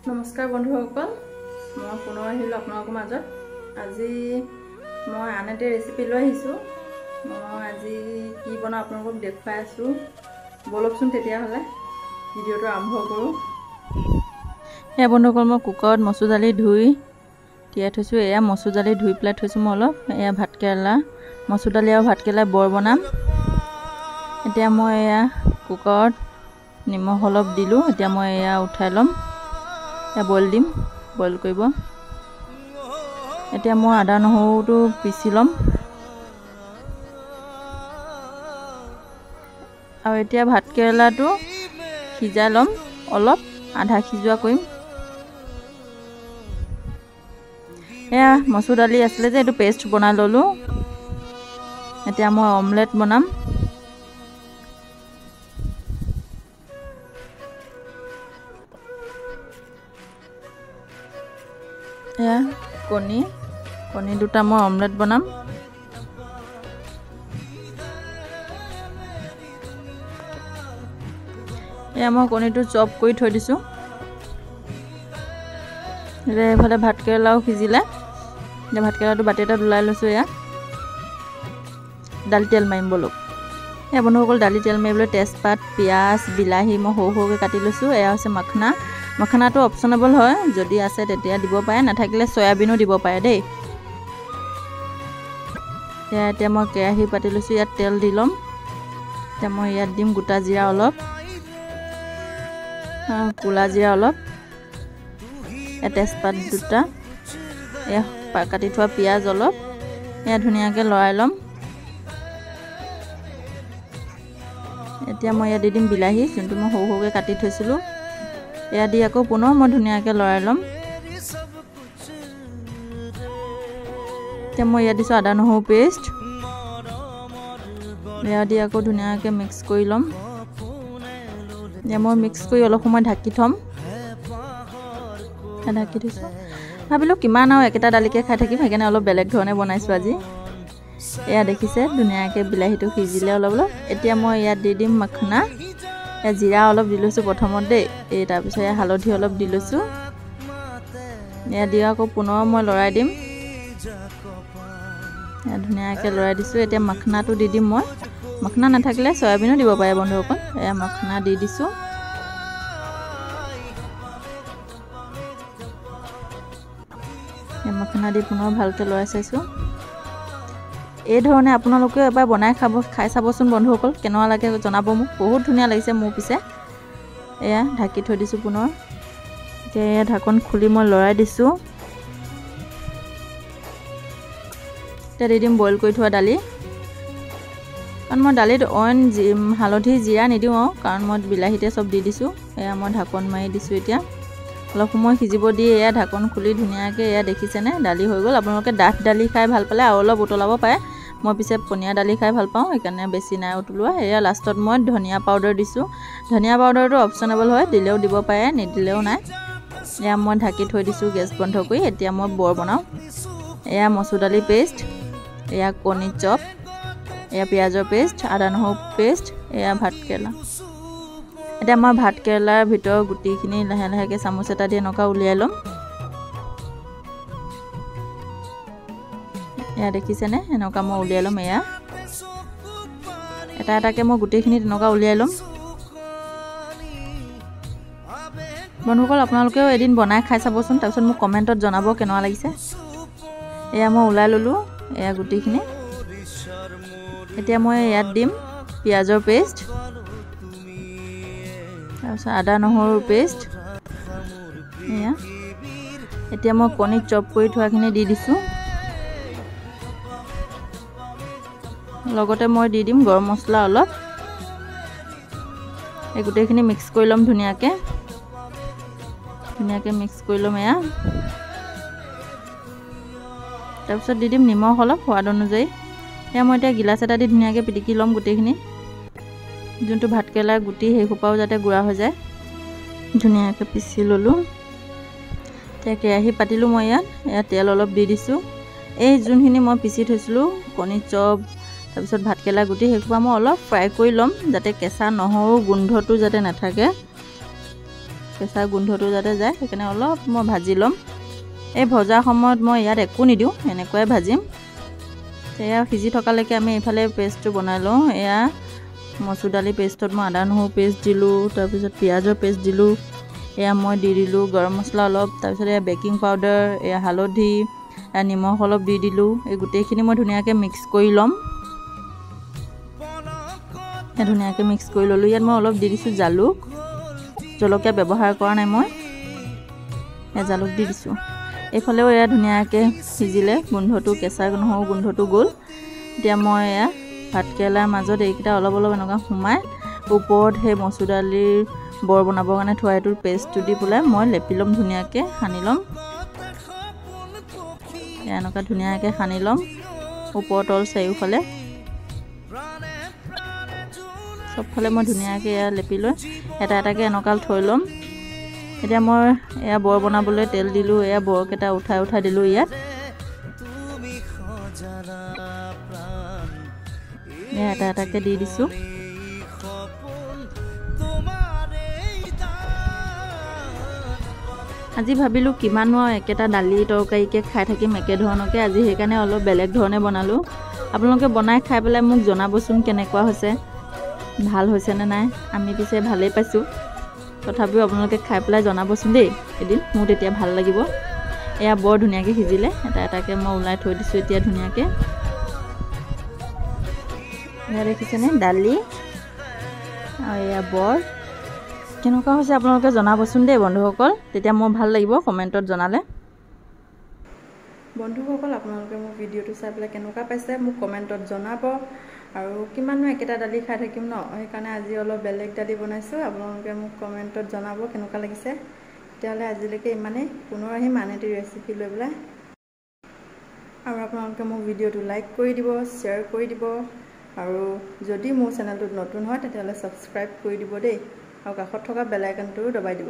নমস্কাৰ বন্ধুসকল, মই পুনৰ আহিলোঁ আপোনালোকৰ মাজত। আজি মই আন এটা ৰেচিপি লৈ আহিছোঁ। মই আজি কি বনাওঁ আপোনালোকক দেখুৱাই আছোঁ। ব'লকচোন তেতিয়াহ'লে ভিডিঅ'টো আৰম্ভ কৰোঁ। এয়া বন্ধুসকল, মই কুকাৰত মচুৰ দালি ধুই তিয়াই থৈছোঁ। এয়া মচুৰ দালি ধুই পেলাই থৈছোঁ মই অলপ। এয়া ভাতকেৰেলা, মচুৰ দালি আৰু ভাতকেৰেলা বৰ বনাম। এতিয়া মই এয়া কুকাৰত নিমখ অলপ দিলোঁ। এতিয়া মই এয়া উঠাই ল'ম, এয়া বইল দিম, বইল কৰিব। এতিয়া মই আদা নহৰুটো পিচি ল'ম। আৰু এতিয়া ভাতকেৰেলাটো সিজাই ল'ম, অলপ আধা সিজোৱা কৰিম। এয়া মচুৰ দালি আছিলে যে, এইটো পেষ্ট বনাই ল'লোঁ। এতিয়া মই অমলেট বনাম। এয়া কণী দুটা মই অমলেট বনাম। এয়া মই কণীটো চপ কৰি থৈ দিছোঁ। এতিয়া এইফালে ভাতকেৰেলাও সিজিলে। এতিয়া ভাতকেৰেলাটো বাতি এটাত ওলাই লৈছোঁ। এয়া দালি তেল মাৰিম ব'লক। এয়া বন্ধুসকল, দালি তেল মাৰিবলৈ তেজপাত, পিঁয়াজ, বিলাহী মই সৰু সৰুকৈ কাটি লৈছোঁ। এয়া হৈছে মাখনা। মাখনাটো অপশ্যনেবল হয়, যদি আছে তেতিয়া দিব পাৰে, নাথাকিলে চয়াবিনো দিব পাৰে দেই। এয়া এতিয়া মই কেৰাহী পাতি লৈছোঁ, ইয়াত তেল দি ল'ম। এতিয়া মই ইয়াত দিম গোটা জিৰা অলপ, ক'লা জিৰা অলপ, তেজপাত দুটা, এয়া কাটি থোৱা পিঁয়াজ অলপ। এয়া ধুনীয়াকৈ লৰাই ল'ম। এতিয়া মই ইয়াত দি দিম বিলাহী, যোনটো মই সৰু সৰুকৈ কাটি থৈছিলোঁ। এয়া দি আকৌ পুনৰ মই ধুনীয়াকৈ লৰাই ল'ম। এতিয়া মই ইয়াত দিছোঁ আদা নহৰু পেষ্ট। এয়া দি আকৌ ধুনীয়াকৈ মিক্স কৰি ল'ম। এতিয়া মই মিক্স কৰি অলপ সময় ঢাকি থ'ম। ঢাকি থৈছোঁ। ভাবিলোঁ কিমান আৰু একেটা দালিকে খাই থাকিম, সেইকাৰণে অলপ বেলেগ ধৰণে বনাইছোঁ আজি। এয়া দেখিছে ধুনীয়াকৈ বিলাহীটো সিজিলে অলপ অলপ। এতিয়া মই ইয়াত দি দিম মাখনা। এয়া জিৰা অলপ দি লৈছোঁ প্ৰথমত দেই। এই তাৰপিছত এয়া হালধি অলপ দি লৈছোঁ। এয়া দি আকৌ পুনৰ মই লৰাই দিম। এয়া ধুনীয়াকৈ লৰাই দিছোঁ। এতিয়া মাখনাটো দি দিম মই। মাখনা নাথাকিলে চয়াবিনো দিব পাৰে বন্ধুসকল। এয়া মাখনা দি দিছোঁ। মাখনা দি পুনৰ ভালকৈ লৰাই চাইছোঁ। এই ধৰণে আপোনালোকেও এবাৰ বনাই খাই চাবচোন বন্ধুসকল, কেনেকুৱা লাগে জনাব মোক। বহুত ধুনীয়া লাগিছে মোৰ পিছে। এয়া ঢাকি থৈ দিছোঁ পুনৰ। এতিয়া এয়া ঢাকন খুলি মই লৰাই দিছোঁ। এতিয়া দি দিম বইল কৰি থোৱা দালি। কাৰণ মই দালিত অইন হালধি জিৰা নিদিওঁ আৰু, কাৰণ মই বিলাহীতে চব দি দিছোঁ। এয়া মই ঢাকন মাৰি দিছোঁ। এতিয়া অলপ সময় সিজিব দি এয়া ঢাকন খুলি ধুনীয়াকৈ এয়া দেখিছেনে দালি হৈ গ'ল। আপোনালোকে ডাঠ দালি খাই ভাল পালে আৰু অলপ উতলাব পাৰে। মই পিছে পনীয়া দালি খাই ভাল পাওঁ, সেইকাৰণে বেছি নাই উতলোৱা। এয়া লাষ্টত মই ধনিয়া পাউডাৰ দিছোঁ। ধনিয়া পাউডাৰটো অপশ্যনেবল হয়, দিলেও দিব পাৰে, নিদিলেও নাই। এয়া মই ঢাকি থৈ দিছোঁ গেছ বন্ধ কৰি। এতিয়া মই বৰ বনাওঁ। এয়া মচুৰ দালি পেষ্ট, এয়া কণী চপ, এয়া পিঁয়াজৰ পেষ্ট, আদা নহৰু পেষ্ট, এয়া ভাতকেৰেলা। এতিয়া মই ভাতকেৰেলাৰ ভিতৰৰ গুটিখিনি লাহে লাহেকৈ চামুচ এটা দি এনেকুৱা উলিয়াই ল'ম। এয়া দেখিছেনে, এনেকুৱা মই উলিয়াই ল'ম। এয়া এটা এটাকৈ মই গোটেইখিনি তেনেকুৱা উলিয়াই ল'ম। বন্ধুসকল, আপোনালোকেও এদিন বনাই খাই চাবচোন, তাৰপিছত মোক কমেণ্টত জনাব কেনেকুৱা লাগিছে। এয়া মই ওলাই ল'লোঁ এয়া গুটিখিনি। এতিয়া মই ইয়াত দিম পিঁয়াজৰ পেষ্ট, তাৰপিছত আদা নহৰুৰ পেষ্ট। এয়া এতিয়া মই কণী চপ কৰি থোৱাখিনি দি দিছোঁ। লগতে মই দি দিম গৰম মছলা অলপ। এই গোটেইখিনি মিক্স কৰি ল'ম ধুনীয়াকৈ। ধুনীয়াকৈ মিক্স কৰি ল'ম এয়া। তাৰপিছত দি দিম নিমখ অলপ সোৱাদ অনুযায়ী। এয়া মই এতিয়া গিলাচ এটা দি ধুনীয়াকৈ পিটিকি ল'ম গোটেইখিনি, যোনটো ভাতকেৰেলাৰ গুটি সেই সোপাও যাতে গুড়া হৈ যায়। ধুনীয়াকৈ পিচি ল'লোঁ। এতিয়া কেৰাহী পাতিলোঁ মই ইয়াত। ইয়াত তেল অলপ দি দিছোঁ। এই যোনখিনি মই পিচি থৈছিলোঁ কণী চপ, তাৰপিছত ভাতকেৰেলা গুটি, সেইসোপা মই অলপ ফ্ৰাই কৰি ল'ম, যাতে কেঁচা নহৰু গোন্ধটো যাতে নাথাকে। কেঁচা গোন্ধটো যাতে যায় সেইকাৰণে অলপ মই ভাজি ল'ম। এই ভজা সময়ত মই ইয়াত একো নিদিওঁ, এনেকুৱাই ভাজিম। এয়া সিজি থকালৈকে আমি এইফালে পেষ্টটো বনাই লওঁ। এয়া মচুৰ দালি পেষ্টত মই আদা নহৰু পেষ্ট দিলোঁ, তাৰপিছত পিঁয়াজৰ পেষ্ট দিলোঁ, এয়া মই দি দিলোঁ গৰম মছলা অলপ, তাৰপিছত এয়া বেকিং পাউডাৰ, এয়া হালধি, এয়া নিমখ অলপ দি দিলোঁ। এই গোটেইখিনি মই ধুনীয়াকৈ মিক্স কৰি ল'ম। ধুনীয়াকৈ মিক্স কৰি ল'লোঁ। ইয়াত মই অলপ দি দিছোঁ জালুক, জলকীয়া ব্যৱহাৰ কৰা নাই মই, এয়া জালুক দি দিছোঁ। এইফালেও এয়া ধুনীয়াকৈ সিজিলে, গোন্ধটো কেঁচা নহৰু গোন্ধটো গ'ল। এতিয়া মই এয়া ভাতকেৰেলাৰ মাজত এইকেইটা অলপ অলপ এনেকুৱা সোমাই ওপৰত সেই মচুৰ দালিৰ বৰ বনাবৰ কাৰণে থোৱা এইটোৰ পেষ্টটো দি পেলাই মই লেপি ল'ম, ধুনীয়াকৈ সানি ল'ম। এনেকুৱা ধুনীয়াকৈ সানি ল'ম ওপৰ তল চাৰিওফালে, চবফালে মই ধুনীয়াকৈ এয়া লেপি লৈ এটা এটাকৈ এনেকুৱা থৈ ল'ম। এতিয়া মই এয়া বৰ বনাবলৈ তেল দিলোঁ, এয়া বৰকেইটা উঠাই উঠাই দিলোঁ ইয়াত। এয়া এটা এটাকৈ দি দিছোঁ। আজি ভাবিলোঁ কিমাননো আৰু একেটা দালি তৰকাৰীকে খাই থাকিম একেধৰণকে, আজি সেইকাৰণে অলপ বেলেগ ধৰণে বনালোঁ। আপোনালোকে বনাই খাই পেলাই মোক জনাবচোন কেনেকুৱা হৈছে, ভাল হৈছেনে নাই। আমি পিছে ভালেই পাইছোঁ, তথাপিও আপোনালোকে খাই পেলাই জনাবচোন দেই এদিন, মোৰ তেতিয়া ভাল লাগিব। এয়া বৰ ধুনীয়াকৈ সিজিলে, এটা এটাকৈ মই ওলাই থৈ দিছোঁ এতিয়া ধুনীয়াকৈ। এয়া দেখিছেনে দালি আৰু এয়া বৰ কেনেকুৱা হৈছে আপোনালোকে জনাবচোন দেই বন্ধুসকল, তেতিয়া মোৰ ভাল লাগিব কমেণ্টত জনালে। বন্ধুসকল, আপোনালোকে মোৰ ভিডিঅ'টো চাই পেলাই কেনেকুৱা পাইছে মোক কমেণ্টত জনাব। আৰু কিমাননো একেটা দালি খাই থাকিম ন, সেইকাৰণে আজি অলপ বেলেগ দালি বনাইছোঁ। আপোনালোকে মোক কমেণ্টত জনাব কেনেকুৱা লাগিছে। তেতিয়াহ'লে আজিলৈকে ইমানেই, পুনৰ আহিম আন এটি ৰেচিপি লৈ পেলাই। আৰু আপোনালোকে মোৰ ভিডিঅ'টো লাইক কৰি দিব, শ্বেয়াৰ কৰি দিব, আৰু যদি মোৰ চেনেলটোত নতুন হয় তেতিয়াহ'লে ছাবস্ক্ৰাইব কৰি দিব দেই, আৰু কাষত থকা বেল আইকনটোও দবাই দিব।